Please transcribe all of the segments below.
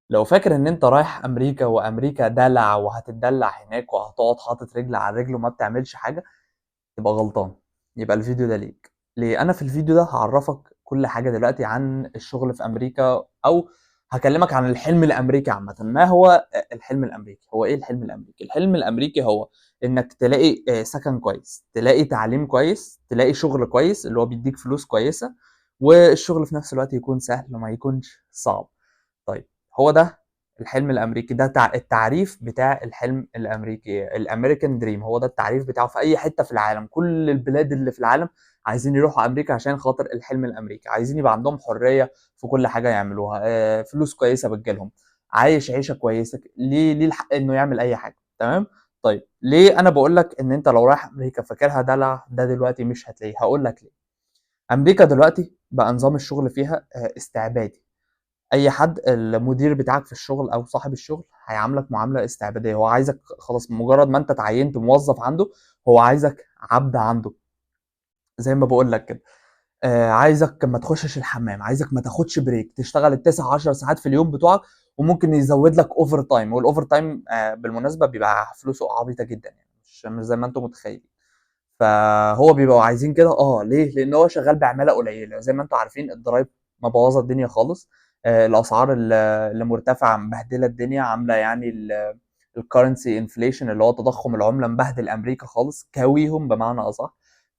لو فاكر إن أنت رايح أمريكا وأمريكا دلع وهتتدلع هناك وهتقعد حاطط رجل على رجل وما بتعملش حاجة، تبقى غلطان. يبقى الفيديو ده ليك. ليه؟ أنا في الفيديو ده هعرفك كل حاجة دلوقتي عن الشغل في أمريكا، أو هكلمك عن الحلم الأمريكي عامة. ما هو الحلم الأمريكي؟ هو إيه الحلم الأمريكي؟ الحلم الأمريكي هو إنك تلاقي سكن كويس، تلاقي تعليم كويس، تلاقي شغل كويس اللي هو بيديك فلوس كويسة، والشغل في نفس الوقت يكون سهل وما يكونش صعب. طيب هو ده الحلم الامريكي، ده التعريف بتاع الحلم الامريكي، ال American dream، هو ده التعريف بتاعه في اي حتة في العالم. كل البلاد اللي في العالم عايزين يروحوا امريكا عشان خاطر الحلم الامريكي، عايزين يبقى عندهم حرية في كل حاجة يعملوها، فلوس كويسة بتجيلهم، عايش عيشه كويسة، ليه الحق انه يعمل اي حاجة. تمام؟ طيب ليه انا بقول لك ان انت لو رايح امريكا فاكرها دلع؟ ده دلوقتي مش هتلاقيه. هقول لك ليه. امريكا دلوقتي بقى نظام الشغل فيها استعبادي. اي حد، المدير بتاعك في الشغل او صاحب الشغل، هيعاملك معاملة استعباديه. هو عايزك خلاص، مجرد ما انت اتعينت موظف عنده، هو عايزك عبد عنده، زي ما بقول لك كده. عايزك ما تخشش الحمام، عايزك ما تاخدش break، تشتغل التسع 10 ساعات في اليوم بتوعك، وممكن يزود لك overtime. وال overtime بالمناسبة بيبقى فلوسه عبيطه جدا، يعني مش زي ما انتم متخيلين. فهو بيبقوا عايزين كده. ليه؟ لان هو شغال بعماله قليله، زي ما انتم عارفين الضرايب مبوظه الدنيا خالص، الاسعار اللي مرتفعة مبهدله الدنيا، عامله يعني ال currency inflation اللي هو تضخم العملة، مبهدل امريكا خالص، كاويهم بمعنى اصح.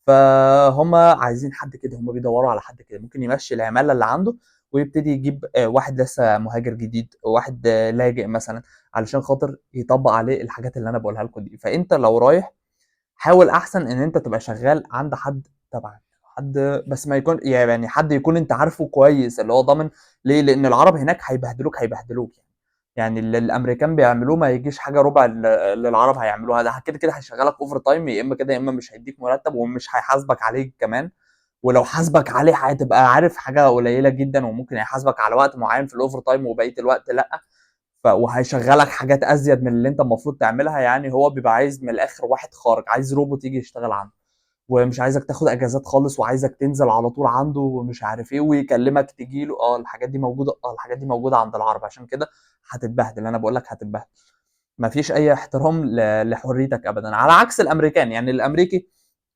فهم عايزين حد كده، هم بيدوروا على حد كده ممكن يمشي العمالة اللي عنده ويبتدي يجيب واحد لسه مهاجر جديد، واحد لاجئ مثلا، علشان خاطر يطبق عليه الحاجات اللي انا بقولها لكم دي. فانت لو رايح، حاول احسن ان انت تبقى شغال عند حد تبعك، حد بس ما يكون يعني حد يكون انت عارفه كويس، اللي هو ضامن. ليه؟ لان العرب هناك هيبهدلوك، هيبهدلوك يعني. يعني اللي الامريكان بيعملوه ما يجيش حاجة ربع اللي العرب هيعملوها. ده كده كده هيشغلك overtime، يا اما كده يا اما مش هيديك مرتب ومش هيحاسبك عليه كمان. ولو حاسبك عليه هتبقى عارف حاجة قليله جدا، وممكن يحاسبك على وقت معين في ال overtime وبقية الوقت لا. وهيشغلك حاجات ازيد من اللي انت المفروض تعملها. يعني هو بيبقى عايز من الاخر واحد خارج، عايز روبوت يجي يشتغل عنده، ومش عايزك تاخد اجازات خالص، وعايزك تنزل على طول عنده ومش عارف ايه، ويكلمك تجيله. الحاجات دي موجودة، الحاجات دي موجودة عند العرب. عشان كده هتتبهدل، انا بقول لك هتتبهدل. مفيش اي احترام لحريتك ابدا، على عكس الامريكان. يعني الامريكي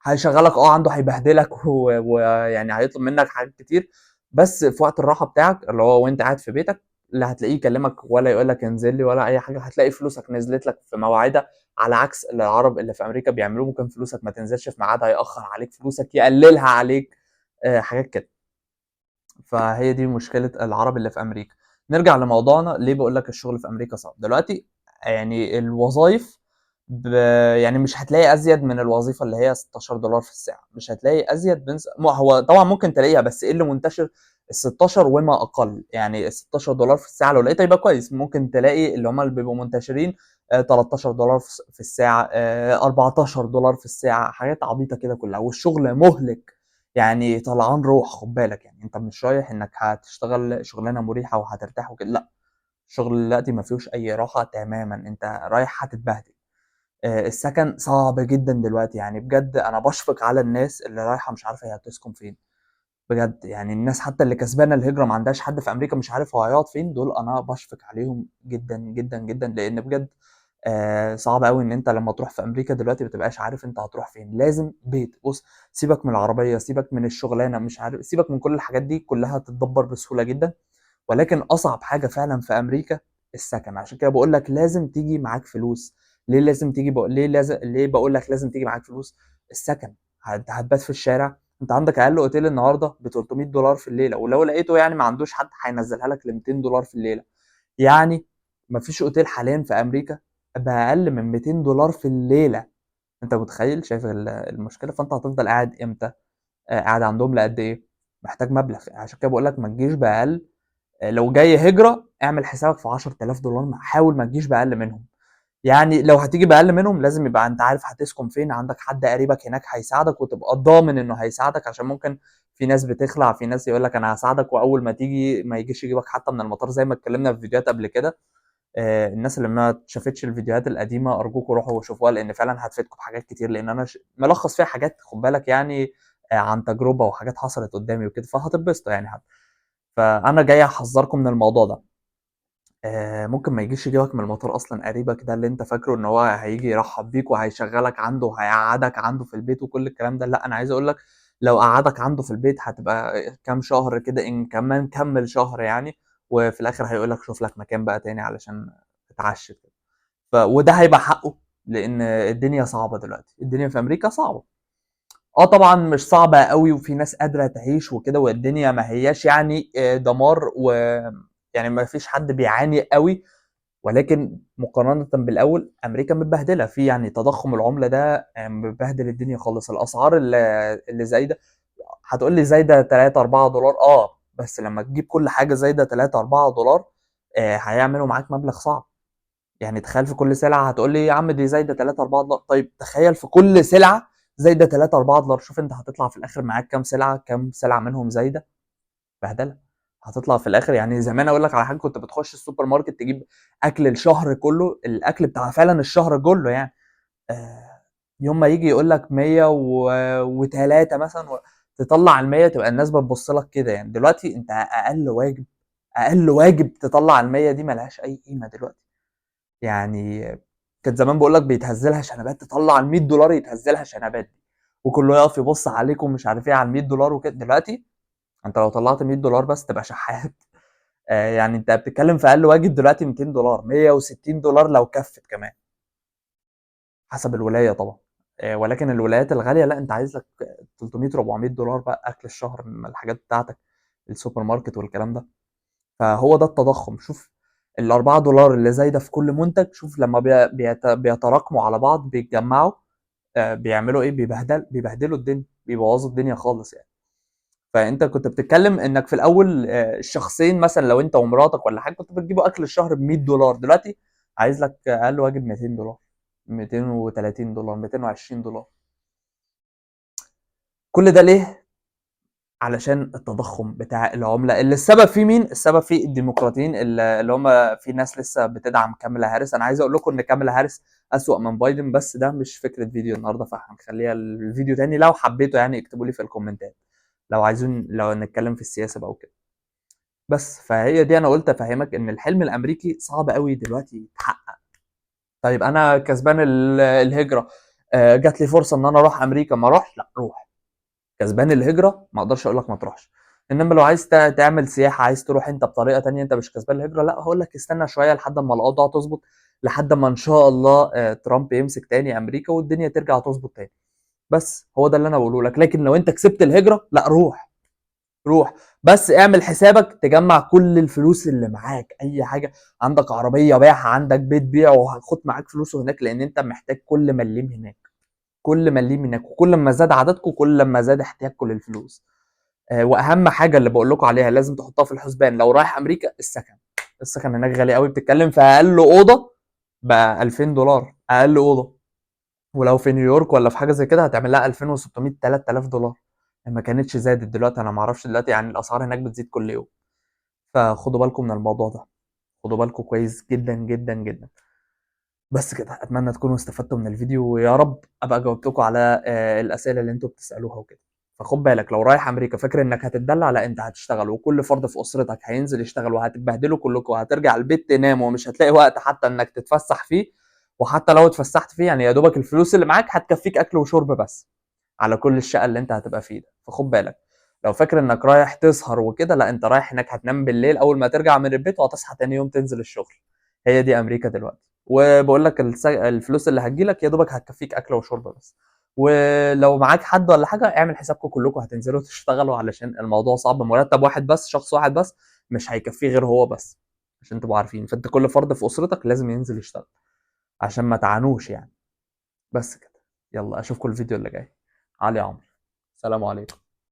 هيشغلك عنده، هيبهدلك ويعني هيطلب منك حاجات كتير، بس في وقت الراحة بتاعك اللي هو وانت قاعد في بيتك، لا هتلاقيه يكلمك ولا يقول لك انزل لي ولا اي حاجة، هتلاقي فلوسك نزلت لك في مواعيدها. على عكس اللي العرب اللي في امريكا بيعملوه، ممكن فلوسك ما تنزلش في ميعادها، ياخر عليك فلوسك، يقللها عليك، حاجات كده. فهي دي مشكلة العرب اللي في امريكا. نرجع لموضوعنا، ليه بقول لك الشغل في امريكا صعب دلوقتي؟ يعني الوظائف يعني مش هتلاقي ازيد من الوظيفة اللي هي ستاشر دولار في الساعة، مش هتلاقي ازيد من هو طبعا ممكن تلاقيها، بس ايه اللي منتشر؟ ال 16 وما اقل. يعني ال ستاشر دولار في الساعة لو لقيتها يبقى كويس. ممكن تلاقي اللي هم اللي بيبقوا منتشرين، تلتاشر دولار في الساعة، أربعتاشر دولار في الساعة، حاجات عبيطه كده كلها. والشغل مهلك، يعني طلعان روح، خد بالك. يعني انت مش رايح انك هتشتغل شغلانة مريحه وهترتاح وكده، لا، الشغل دلوقتي ما فيهوش اي راحة تماما، انت رايح هتتبهدل. السكن صعب جدا دلوقتي، يعني بجد انا بشفق على الناس اللي رايحة مش عارفه هي هتسكن فين بجد. يعني الناس حتى اللي كسبانه الهجرة ما عندهاش حد في امريكا، مش عارف هو هيقعد فين، دول انا بشفق عليهم جدا جدا جدا، لان بجد، صعب قوي ان انت لما تروح في امريكا دلوقتي ما تبقاش عارف انت هتروح فين. لازم بيت. بص، سيبك من العربية، سيبك من الشغلانة، مش عارف، سيبك من كل الحاجات دي كلها تتدبر بسهولة جدا، ولكن اصعب حاجة فعلا في امريكا السكن. عشان كده بقول لك لازم تيجي معاك فلوس. ليه لازم تيجي ليه لازم، ليه بقول لك لازم تيجي معاك فلوس؟ السكن. هتبات في الشارع. انت عندك اقل اوتيل النهارده ب تلتمية دولار في الليلة، ولو لقيته يعني ما عندوش حد هينزلها لك ل ميتين دولار في الليلة. يعني ما فيش اوتيل حاليا في امريكا باقل من ميتين دولار في الليلة. انت متخيل؟ شايف المشكلة؟ فانت هتفضل قاعد امتى؟ قاعد عندهم لقد ايه؟ محتاج مبلغ. عشان كده بقول لك ما تجيش باقل. لو جاي هجره اعمل حسابك في 10000 دولار، حاول ما تجيش باقل منهم. يعني لو هتيجي باقل منهم لازم يبقى انت عارف هتسكن فين، عندك حد قريبك هناك هيساعدك، وتبقى ضامن انه هيساعدك، عشان ممكن في ناس بتخلع، في ناس يقول لك انا هساعدك واول ما تيجي ما يجيش يجيبك حتى من المطار، زي ما اتكلمنا في فيديوهات قبل كده. الناس اللي ما شافتش الفيديوهات القديمة ارجوكم روحوا وشوفوها، لان فعلا هتفيدكم بحاجات كتير، لان انا ملخص فيها حاجات، خد بالك، عن تجربه وحاجات حصلت قدامي وكده، فهتتبسطوا يعني حتى. فانا جاي احذركم من الموضوع ده. ممكن ما يجيش يجيبك من المطار أصلًا قريبك ده اللي أنت فاكره إن هو هييجي يرحّب بيك وهيشغّلك عنده وهيقعّدك عنده في البيت وكل الكلام ده، لأ، أنا عايز أقول لك لو قعّدك عنده في البيت هتبقى كام شهر كده إن كمان كمّل شهر يعني، وفي الآخر هيقول لك شوف لك مكان بقى تاني علشان تتعشّ كده. وده هيبقى حقه، لإن الدنيا صعبة دلوقتي، الدنيا في أمريكا صعبة. آه طبعًا مش صعبة أوي وفي ناس قادرة تعيش وكده والدنيا ما هياش يعني دمار و يعني ما فيش حد بيعاني أوي، ولكن مقارنةً بالأول أمريكا متبهدلة، في يعني تضخُّم العملة ده مبهدل الدنيا خالص، الأسعار اللي زايدة هتقول لي زايدة 3، $4 آه، بس لمّا تجيب كل حاجة زايدة 3، $4 هيعملوا معاك مبلغ صعب. يعني تخيل في كل سلعة هتقول لي يا عم دي زايدة 3، $4 طيب تخيل في كل سلعة زايدة 3، $4 شوف أنت هتطلع في الآخر معاك كام سلعة، كام سلعة منهم زايدة، بهدلة. هتطلع في الآخر يعني زمان أقول لك على حاجة كنت بتخش السوبر ماركت تجيب أكل الشهر كله، الأكل بتاع فعلًا الشهر كله يعني، يوم ما ييجي يقول لك 103 مثلًا تطلع ال100 تبقى الناس بتبُص لك كده يعني، دلوقتي أنت أقل واجب، أقل واجب تطلع ال100 دي ما لهاش أي قيمة دلوقتي. يعني كان زمان باقول لك بيتهز لها شنبات، تطلع ال100$ يتهز لها شنبات، وكله يقف يبُص عليك ومش عارف إيه على ال100$ وكده، دلوقتي أنت لو طلعت $100 بس تبقى شحات. يعني أنت بتتكلم في أقل واجب دلوقتي $200، $160 لو كفِّت كمان. حسب الولاية طبعًا، ولكن الولايات الغالية لأ، أنت عايز لك 300، $400 بقى أكل الشهر من الحاجات بتاعتك، السوبر ماركت والكلام ده. فهو ده التضخُّم، شوف ال$4 اللي زايدة في كل منتج، شوف لمّا بيتراكموا على بعض بيتجمعوا، بيعملوا إيه، بيبهدلوا الدنيا، بيبوظوا الدنيا خالص يعني. فأنت كنت بتتكلم إنك في الأول الشخصين مثلًا لو أنت ومراتك والّا حاجة كنتوا بتجيبوا أكل الشهر ب$100، دلوقتي عايز لك أقل واجب $200، $230، $220. كل ده ليه؟ علشان التضخُّم بتاع العملة اللي السبب فيه مين؟ السبب فيه الديمقراطيين اللي هم في ناس لسه بتدعم كامالا هاريس. أنا عايز أقول لكم إن كامالا هاريس أسوأ من بايدن، بس ده مش فكرة فيديو النهارده، فهنخليها الفيديو تاني. لو حبيتوا يعني اكتبوا لي في الكومنتات لو عايزين لو نتكلم في السياسة بقى وكده. بس فهي دي أنا قلت أفهمك إن الحلم الأمريكي صعب أوي دلوقتي يتحقق. طيب أنا كسبان الهجرة، جات لي فرصة إن أنا أروح أمريكا، ما أروحش؟ لا روح. كسبان الهجرة ما أقدرش أقول لك ما تروحش. إنما لو عايز تعمل سياحة، عايز تروح أنت بطريقة تانية، أنت مش كسبان الهجرة، لا هقول لك استنى شوية لحد ما الأوضاع تظبط، لحد ما إن شاء الله، ترامب يمسك تاني أمريكا والدنيا ترجع تظبط تاني. بس هو ده اللي أنا بقوله لك. لكن لو أنت كسبت الهجرة لا روح، روح، بس اعمل حسابك تجمع كل الفلوس اللي معاك، أي حاجة عندك، عربية بيعها، عندك بيت بيعه، وخد معاك فلوسه هناك، لأن أنت محتاج كل مليم هناك، كل مليم هناك، وكل ما زاد عددكم كل ما زاد احتياجكم للفلوس. وأهم حاجة اللي بقول لكم عليها لازم تحطها في الحسبان لو رايح أمريكا، السكن. السكن هناك غالي قوي، بتتكلم في أقل أوضة ب $2000، أقل أوضة. ولو في نيويورك ولا في حاجة زي كده هتعمل لها 2600، 3000 دولار. ما كانتش زادت دلوقتي، أنا ما أعرفش دلوقتي، يعني الأسعار هناك بتزيد كل يوم. فخدوا بالكم من الموضوع ده، خدوا بالكم كويس جدا جدا جدا. بس كده، أتمنى تكونوا استفدتوا من الفيديو، ويا رب أبقى جاوبتكم على الأسئلة اللي أنتوا بتسألوها وكده. فخد بالك لو رايح أمريكا فاكر إنك هتتدلع، لا أنت هتشتغل، وكل فرد في أسرتك هينزل يشتغل، وهتتبهدلوا كلكم، وهترجع البيت تنام، ومش هتلاقي وقت حتى إنك تتفسح فيه، وحتى لو اتفسحت فيه يعني يا دوبك الفلوس اللي معاك هتكفيك أكل وشرب بس على كل الشقة اللي أنت هتبقى فيه ده. فخد بالك لو فاكر إنك رايح تسهر وكده، لا أنت رايح هناك هتنام بالليل أول ما ترجع من البيت، وهتصحى تاني يوم تنزل الشغل. هي دي أمريكا دلوقتي. وبقول لك الفلوس اللي هتجيلك يا دوبك هتكفيك أكل وشرب بس. ولو معاك حد ولا حاجة اعمل حسابكم كلكم هتنزلوا تشتغلوا، علشان الموضوع صعب. مرتب واحد بس، شخص واحد بس مش هيكفيه غير هو بس، عشان تبقوا عارفين. فانت كل فرد في أسرتك لازم ينزل يشتغل عشان ما تعانوش يعني. بس كده، يلا اشوفكم الفيديو اللي جاي. علي عمرو، سلام عليكم.